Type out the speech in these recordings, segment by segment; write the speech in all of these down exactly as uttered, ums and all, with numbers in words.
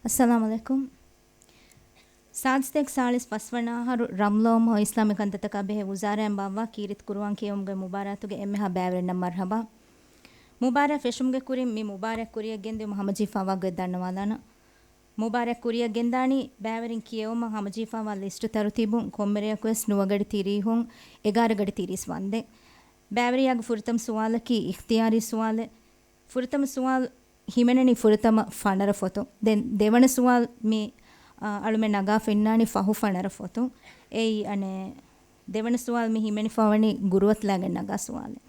އައްސަލާމު ޢަލައިކުމް. ސާދިސް ސާޅީސް ފަސްވަނަ އަހަރު ރަމްޟާން މަހު އިސްލާމީ ކަންތައްތަކާ ބެހޭ ވުޒާރާއިން ބާއްވާ ކީރިތި ޤުރުއާން ކިޔެވުމުގެ މުބާރާތުގެ އެންމެހާ ބައިވެރިންނަށް މަރްޙަބާ. މުބާރާތް ފެށުމުގެ ކުރިން މި މުބާރާތް ކުރިއަށް ގެންދިއުމަށް ހަމަޖެހިފައިވާ ގޮތް ދަންނަވާލާނަން. މުބާރާތް ކުރިއަށް ގެންދާނީ ބައިވެރިން ކިޔެވުމަށް ހަމަޖެހިފައިވާ ލިސްޓު ތަރުތީބުން ކޮންމެ ރެޔަކުވެސް ނުވަ ގަޑި ތިރީހުން އެގާރަ ގަޑި ތިރީސް ވަންދެން. ބައިވެރިޔާގެ ފުރަތަމަ ސުވާލަކީ އިޚްތިޔާރީ ސުވާލެއް. ފުރަތަމަ ސުވާލު ހިމެނެނީ ފުރަތަމަ ފަނަރަ ފޮތުން. ދެން ދެވަނަ ސުވާލު މި، އާ، އަޅުމެން ނަގާފަ އިންނާނީ ފަހު ފަނަރަ ފޮތުން. އެއީ އަނެއް ދެވަނަ ސުވާލު މި ހިމެނިފަވަނީ ގުރުއަތުލާގެން ނަގާ ސުވާލެއް.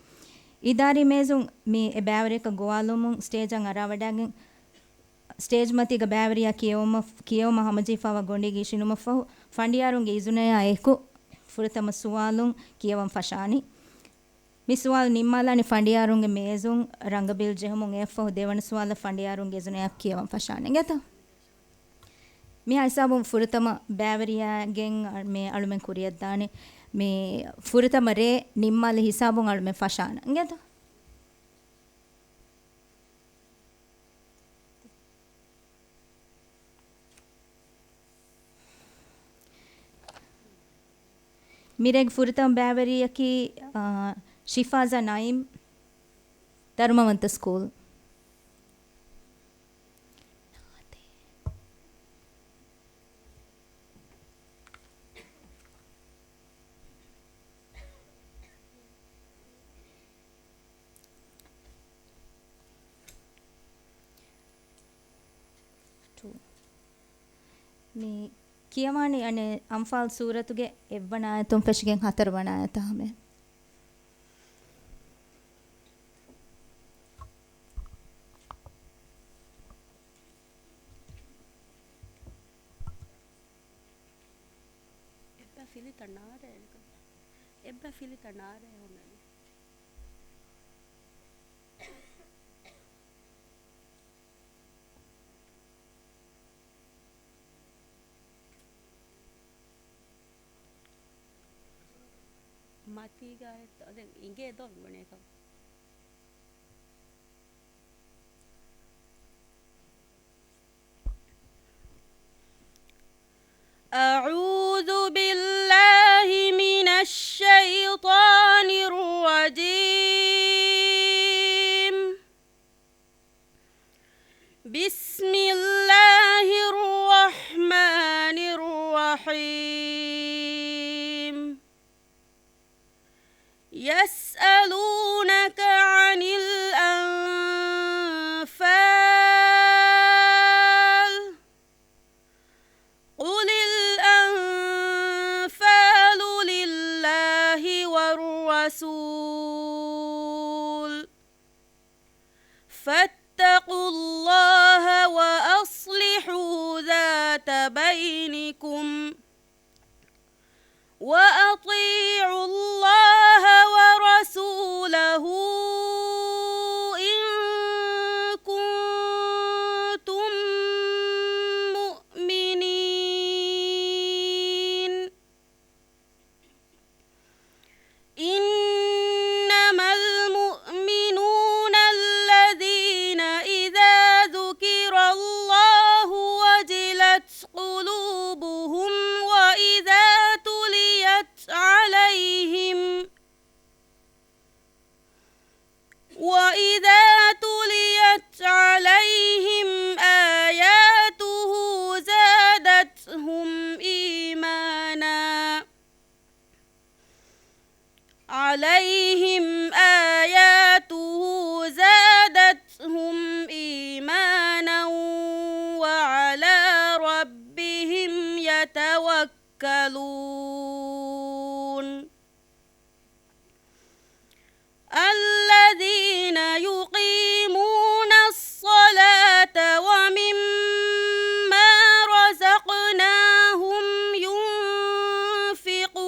އިދާރީ މޭޒުން މި އެ ބައިވެރިޔަކަށް ގޮވާލުމުން ސްޓޭޖަށް އަރާވަޑައިގެން، ސްޓޭޖް މަތީގަ ބައިވެރިޔާ ކިޔެވުމަށް، ކިޔެވުމަށް ހަމަޖެހިފައިވާ ގޮނޑީގަ އިށީނުމަށްފަހު، ފަނޑިޔާރުންގެ އިޒުނަޔާ އެކު ފުރަތަމަ ސުވާލުން ކިޔަވަން ފަށާނީ. މި ސުވާލު ނިންމާލާނީ ފަނޑިޔާރުންގެ މޭޒުން ރަނގަބީލު ޖެހުމުން އެއަށްފަހު ދެވަނަ ސުވާލަށް ފަނޑިޔާރުންގެ އިޒުނަޔާ ކިޔަވަން ފަށާނެ. އިނގޭތަ؟ މިހާ ހިސާބުން ފުރަތަމަ ބައިވެރިޔާގެން މި އަޅުމެން ކުރިއަށްދާނެ މި ފުރަތަމަ ރޭ ނިންމާލި ހިސާބުން އަޅުމެން ފަށާނަން. އިނގޭތަ؟ މިރޭގެ ފުރަތަމަ ބައިވެރިޔަކީ، އާ، ޝިފާޒާ ނައީމް، ދަރުމަވަންތަ ސްކޫލް. މި ކިޔަވާނީ އަނެއް އަންފާލް ސޫރަތުގެ އެއްވަނަ އާޔަތުން ފެށިގެން ހަތަރުވަނަ އާޔަތާ ހަމަޔަށް. އެއްބަ ފިލިތަ ނާރޭ އެއްބަ ފިލިތަ ނާރޭ ހުންނަނީ. މަތީގަ އެއްތޯ ދެން އިނގޭ ދޯ ބުނޭކަށް. أعوذ بالله من الشيطان الرجيم. بسم الله الرحمن الرحيم. يسألونك عن الأنفال، قل الأنفال لله والرسول، فاتقوا الله وأصلحوا ذات بينكم، وأطيعوا الله ورسوله إن كنتم مؤمنين. إنما المؤمنون الذين إذا ذكر الله وجلت قلوبهم وإذا تليت عليهم، وإذا تليت عليهم آياته زادتهم إيمانا، عليهم آياته زادتهم إيمانا وعلى ربهم يتوكلون. الذين يقيمون الصلاة ومما رزقناهم ينفقون.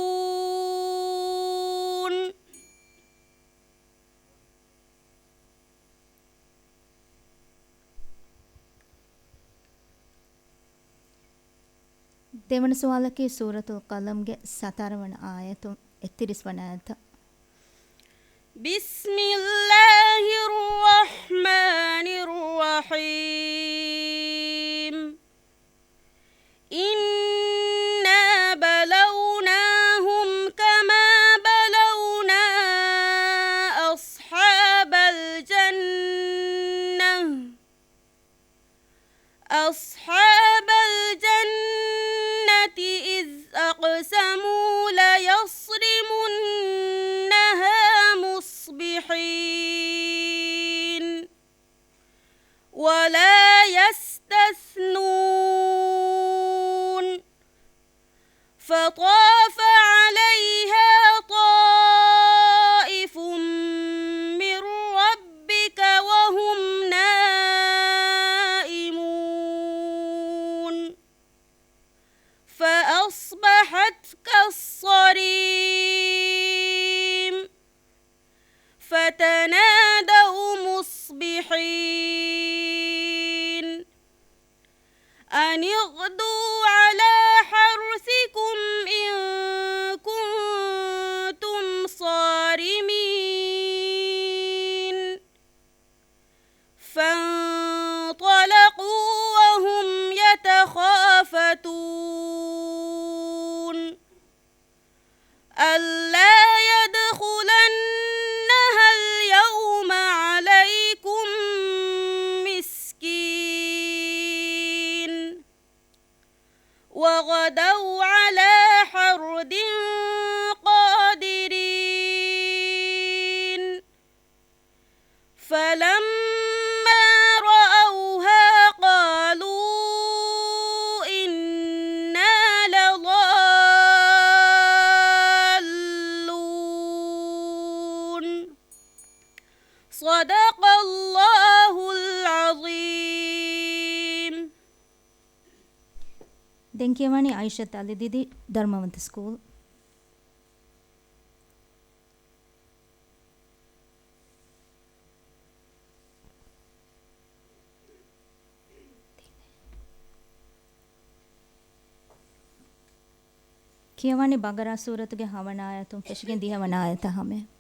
ދެވަނަ ސުވާލަކީ ސޫރަތުލް ޤަލަމްގެ ސަތާރަވަނަ އާޔަތުން އެއްތިރީސް ވަނަ އާޔަތަށް. بسم الله الرحمن الرحيم. أصحاب الجنة إذ أقسموا ليصرمنها مصبحين ولا يستثنون فطاف عليها طائف من ربك وهم نائمون فأصبحت كالصريم فتنادوا مصبحين أن اغدوا على حرثكم إن كنتم صارمين فانطلقوا وهم يتخافتون ألا يدخلنها اليوم عليكم مسكين وغدوا على حرد قادرين فلما رأوها قالوا إنا لضالون صدق الله العظيم. ދެން ކިޔަވާނީ އައިޝަތު އަލިދީދީ، ދަރުމަވަންތަ ސްކޫލް. ކިޔަވާނީ ބަގަރާ ސޫރަތުގެ ހަވަނަ އާޔަތުން ފެށިގެން ދިހަވަނަ އާޔަތަށް ހަމަޔަށް.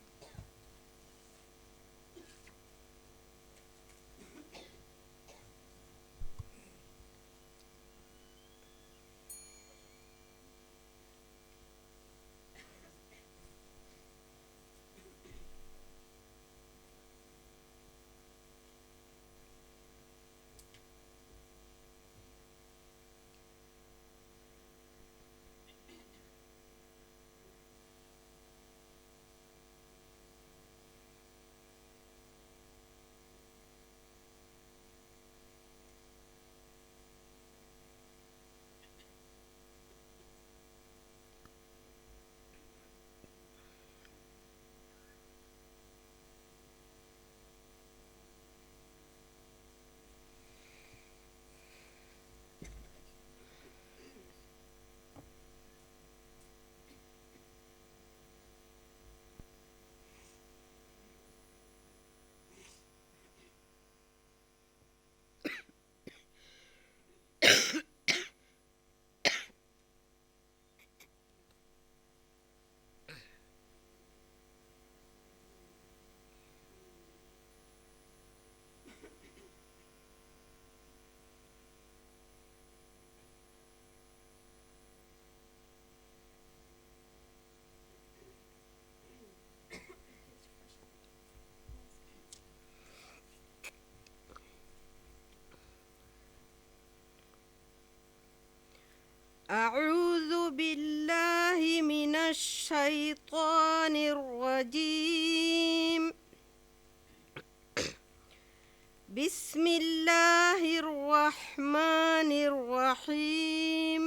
أعوذ بالله من الشيطان الرجيم. بسم الله الرحمن الرحيم.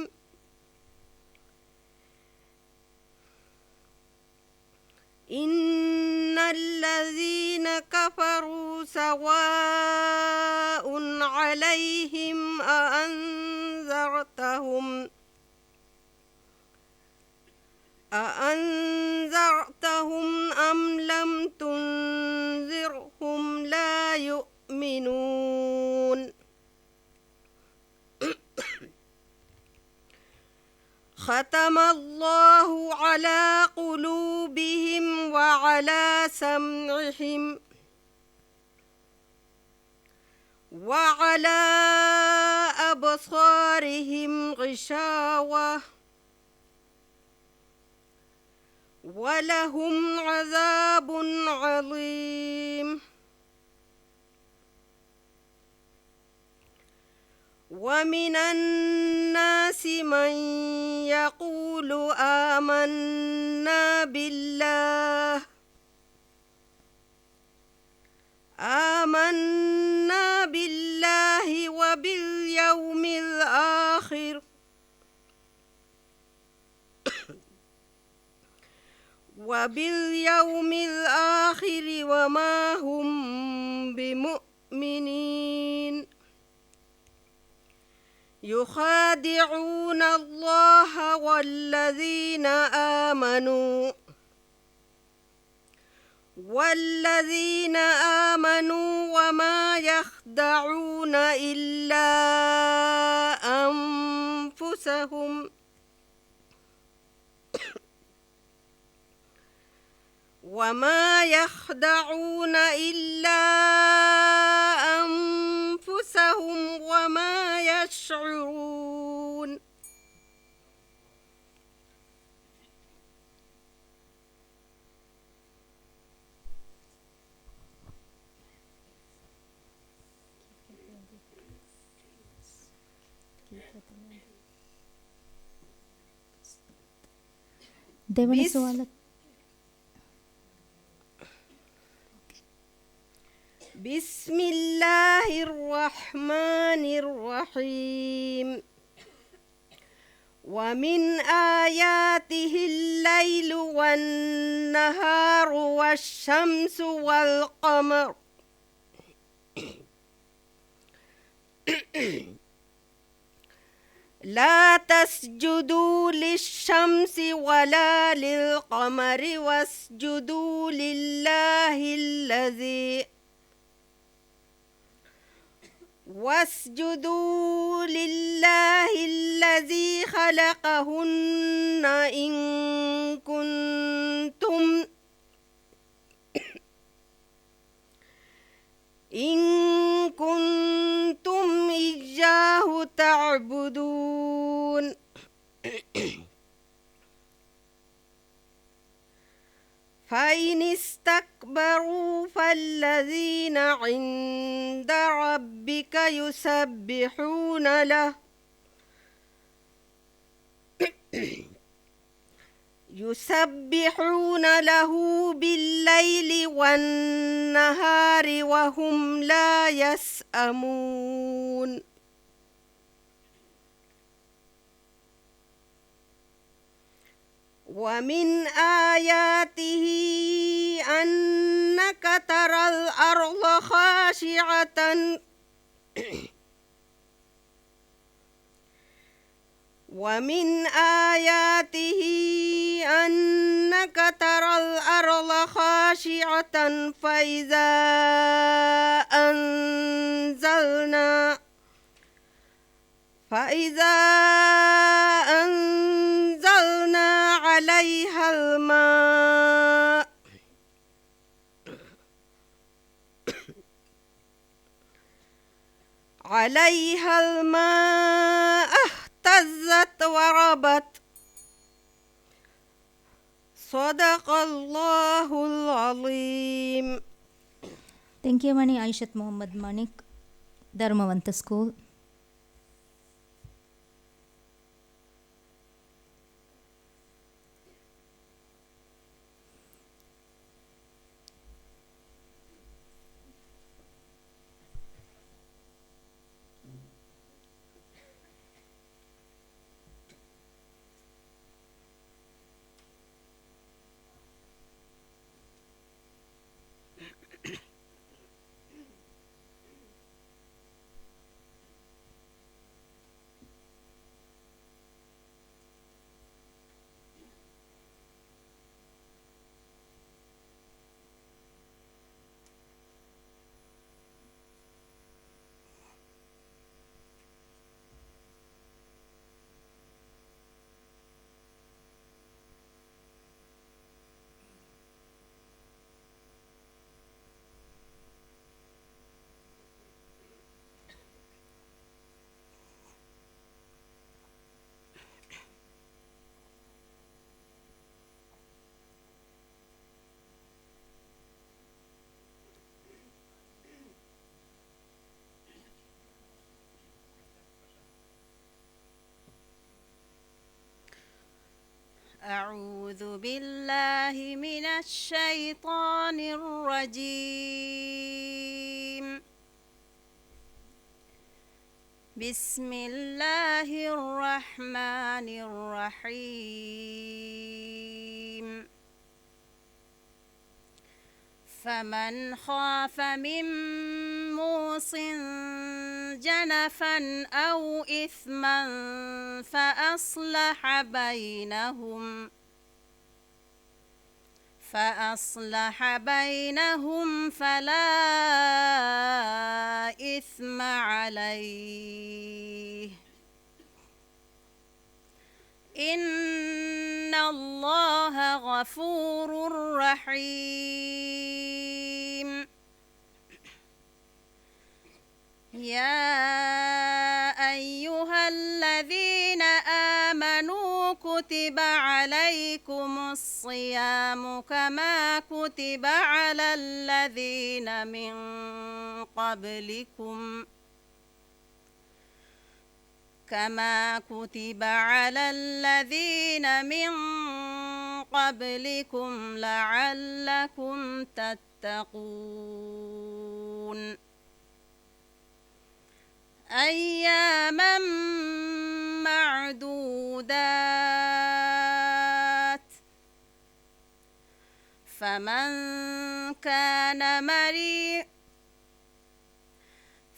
إن الذين كفروا سواء عليهم أأنذرتهم أأنذرتهم أم لم تنذرهم لا يؤمنون. ختم الله على قلوبهم وعلى سمعهم وعلى أبصارهم غشاوة ولهم عذاب عظيم. ومن الناس من يقول آمنا بالله، آمنا بالله وباليوم الآخر، وباليوم الآخر وما هم بمؤمنين، يخادعون الله والذين آمنوا، والذين آمنوا وما يخدعون إلا أنفسهم، وما يخدعون إلا أنفسهم وما يشعرون. ދެވަނަ ބިސް-، ސުވާލަށް. بسم الله الرحمن الرحيم. ومن آياته الليل والنهار والشمس والقمر. لا تسجدوا للشمس ولا للقمر واسجدوا لله الذي واسجدوا لله الذي خلقهن إن كنتم، إن كنتم إياه تعبدون. فإن استكبروا فالذين عند ربك يسبحون له، يسبحون له بالليل والنهار وهم لا يسأمون. ومن آياته أنك ترى الأرض خاشعة، ومن آياته أنك ترى الأرض خاشعة فإذا أنزلنا فإذا أنزلنا عليها الماء، عليها الماء اهتزت وربت. صدق الله العظيم. ދެން ކިޔަވަނީ އައިޝަތު މުޙައްމަދު މަނިކް، ދަރުމަވަންތަ ސްކޫލް. أعوذ بالله من الشيطان الرجيم. بسم الله الرحمن الرحيم. فمن خاف من موص جنفا أو إثما فأصلح بينهم، فأصلح بينهم فلا إثم عليه. إن الله غفور رحيم. يا أيها الذين آمنوا كتب عليكم الصيام كما كتب على الذين من قبلكم كما كتب على الذين من قبلكم لعلكم تتقون. أياما معدودات، فمن كان مريضا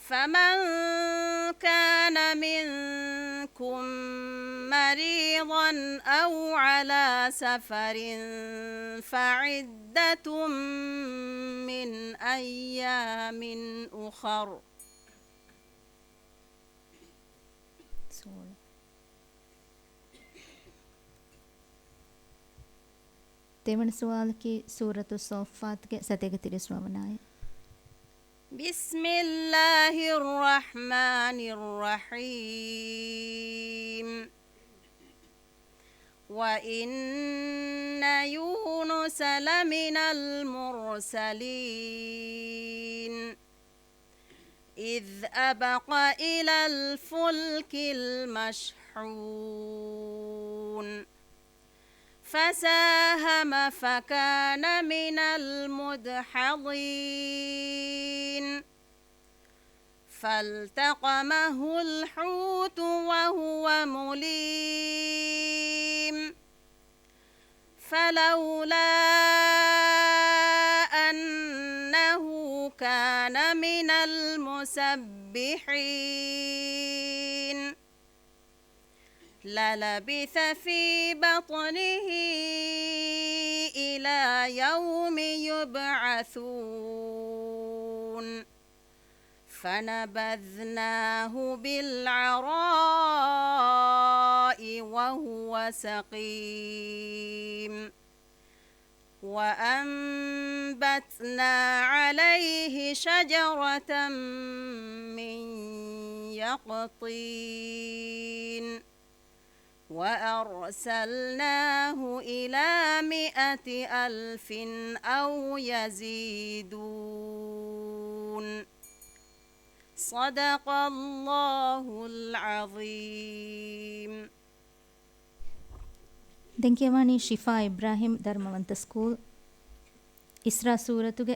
فمن كان منكم مريضا أو على سفر فعدة من أيام أخر. ދެވަނަ ސުވާލަކީ ސޫރަތު ޞައްފާތުގެ ސަތޭކަ ތިރީސް ނުވަވަނަ އާޔަތް. بسم الله الرحمن الرحيم. وإن يونس لمن المرسلين. إذ أبق إلى الفلك المشحون. فساهم فكان من المدحضين. فالتقمه الحوت وهو مليم. فلولا أنه كان من المسبحين. للبث في بطنه إلى يوم يبعثون. فنبذناه بالعراء وهو سقيم. وأنبتنا عليه شجرة من يقطين. وأرسلناه إلى مائة ألف أو يزيدون. صدق الله العظيم. ދެން ކިޔަވާނީ ޝިފާ އިބްރާހިމް، ދަރުމަވަންތަ ސްކޫލް، އިސްރާ ސޫރަތުގެ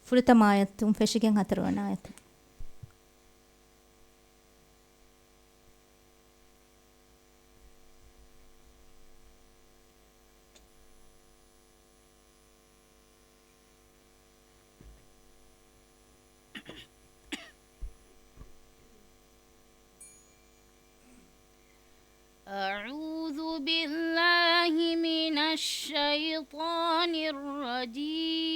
ފުރަތަމަ އާޔަތުން ފެށިގެން ހަތަރުވަނަ އާޔަތު. أعوذ بالله من الشيطان الرجيم.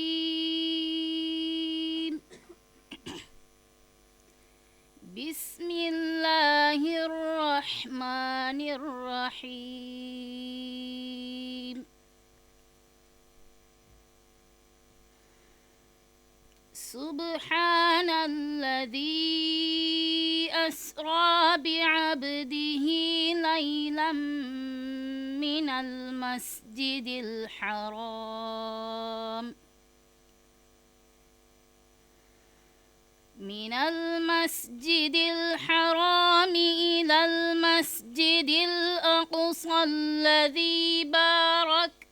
بسم الله الرحمن الرحيم. سبحان الذي أسرى بعبده ليلا من المسجد الحرام من المسجد الحرام إلى المسجد الأقصى الذي بارك